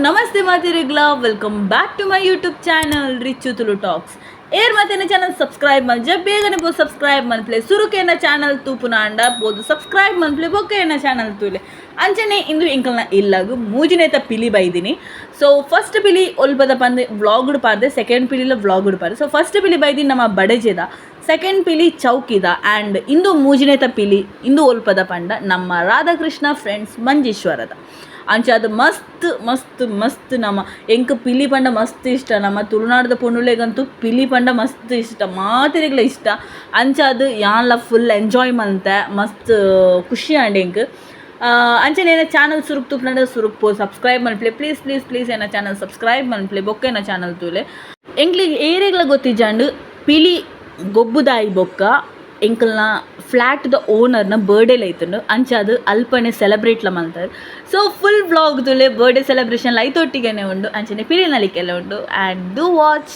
Namaste ಮಾತೆರೆಗ್ಲ. Welcome back to my YouTube channel, Richu Tulu talks. ಏರ್ ಮಾತ channel subscribe ಮಲ್ಜ, ಬೇಗನೆ ಪೋದು ಸಬ್ಸ್ಕ್ರೈಬ್ ಮನ್ಪ್ಲೆ. ಸುರುಕೆ ಎನ್ನ ಚಾನಲ್ ತೂಪುನ ಅಂಡ ಪೋದು ಸಬ್ಸ್ಕ್ರೈಬ್ ಮನ್ಪ್ಲೆ, ಬೊಕ್ಕ ಎನ್ನ ಚಾನಲ್ ತೂಲೆ. ಅಂಚನೆ ಇಂದು ಎಂಕಲ್ನ ಇಲ್ಲಗು ಮೂಜಿನೇತ ಪಿಲಿ ಬೈದಿನಿ. ಸೊ ಫಸ್ಟ್ ಪಿಲಿ ಒಲ್ಪದ ಪಂದ್ ವ್ಲಾಗ್ ಪಾರ್ದೆ, ಸೆಕೆಂಡ್ ಪಿಲಿಲ ವ್ಲಾಗ್ ಪಾರ್ದೆ. ಸೊ ಫಸ್ಟ್ ಪಿಲಿ ಬೈದಿನಿ ನಮ್ಮ ಬಡಜೆದ, ಸೆಕೆಂಡ್ ಪಿಲಿ ಚೌಕಿದ ಆ್ಯಂಡ್ ಇಂದು ಮೂಜಿನೇತ ಪಿಲಿ ಇಂದು ಒಲ್ಪದ ಪಂಡ ನಮ್ಮ ರಾಧಾಕೃಷ್ಣ ಫ್ರೆಂಡ್ಸ್ ಮಂಜೇಶ್ವರದ. ಅಂಚ ಅದು ಮಸ್ತ್ ಮಸ್ತ್ ಮಸ್ತ್. ನಮ್ಮ ಎಂಕ್ ಪಿಲಿ ಪಂಡ ಮಸ್ತ್ ಇಷ್ಟ. ನಮ್ಮ ತುಳುನಾಡದ ಪೊಣ್ಣುಲೆಗಂತೂ ಪಿಲಿ ಪಂಡ ಮಸ್ತ್ ಇಷ್ಟ, ಮಾತೆರೆಗ್ಲ ಇಷ್ಟ. ಅಂಚ ಅದು ಯಾನ್ಲ ಫುಲ್ ಎಂಜಾಯ್ ಮಲ್ತೆ, ಮಸ್ತ್ ಖುಷಿ ಆಂಡ್ ಎಂಕ್. ಅಂಚನೆ ಎನ್ನ ಚಾನಲ್ ಸುರುಕ್ ತೂಪುನಂಡ ಸುರುಕ್ ಪೋ ಸಬ್ಸ್ಕ್ರೈಬ್ ಮನ್ಪ್ಲೆ. ಪ್ಲೀಸ್ ಪ್ಲೀಸ್ ಪ್ಲೀಸ್, ಎನ್ನ ಚಾನಲ್ ಸಬ್ಸ್ಕ್ರೈಬ್ ಮನ್ಪ್ಲೆ, ಬೊಕ್ಕ ಎನ್ನ ಚಾನಲ್ ತೂಲೆ. ಎಂಕ್ಲಿಗ್ ಏರೆಗ್ಲ ಗೊತ್ತಿಜ್ಜಾಂಡ್, ಪಿಲಿ ಗೊಬ್ಬುದಾಯಿ ಬೊಕ್ಕ ಎಂಕಲ್ನ ಫ್ಲ್ಯಾಟ್ದ ಓನರ್ನ ಬರ್ಡೇ ಐತುಂಡು. ಅಂಚಾದ್ ಅಲ್ಪನೆ ಸೆಲೆಬ್ರೇಟ್ಲ ಮಲ್ತಾರೆ. ಸೊ ಫುಲ್ ವ್ಲಾಗ್ ತೂಲೆ. ಬರ್ಡೇ ಸೆಲೆಬ್ರೇಷನ್ ಐತೊಟ್ಟಿಗೆನೆ ಉಂಡು, ಅಂಚನೆ ಪಿಲಿ ನಲಿಕೆಲ್ಲ ಉಂಡು. And do watch.